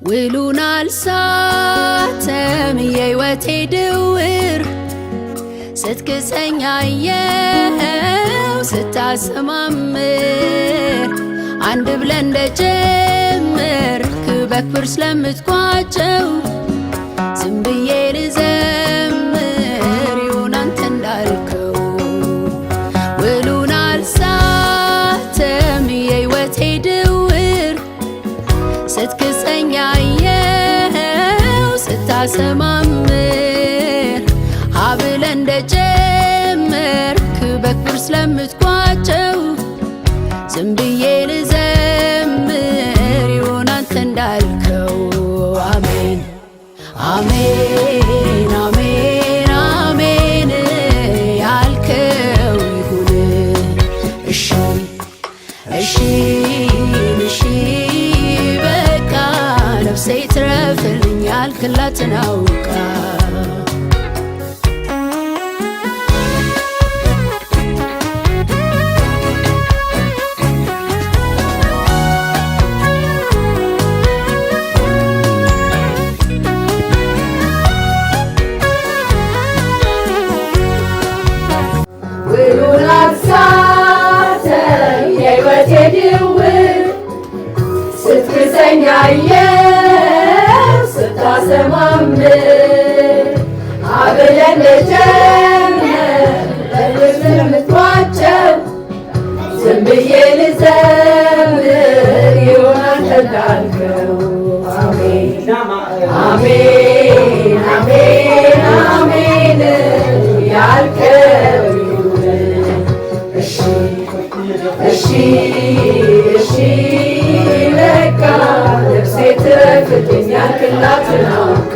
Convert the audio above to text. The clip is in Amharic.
ውሉን አልሳተም የሕይወቴ ድውር፣ ስትክሰኝ አየው ስታሰማምር፣ አንድ ብለህ እንደጀመርክ በክብር ስለምትቋጨው ዝም ብዬ ልዘምር ይሁን አንተ እንዳልከው። ውሉን አልሳተም የሕይወቴ ድውር፣ ስትክሰኝ አየው ስታሰማምር፣ ሀብለ እንደጀመርክ በክብር ስለምትቋጨው ዝም ብዬ ልዘምር ይሁን አንተ እንዳልከው። አሜን አሜን አሜን አሜን ያልከው ይሁን፣ እሺ እሺ እሺ በቃ ነፍሴ ትረፍልኝ ያልክላትን አውቃ። ውሉን አልሳተም የሕይወቴ ድውር፣ ስትክሰኝ አየሁ ስታሰማምር፣ አብለን እንደጀመር በክብር ስለምትቋጨው ዝም ብዬ ልዘምር ይሁን አንተ እንዳልከው። አሜን አሜን አሜን አሜን ያልከው ይሁን፣ እሺ እሺ እሺ በቃ ነፍሴ ትረፍልኝ ያልክላትን አውቃ።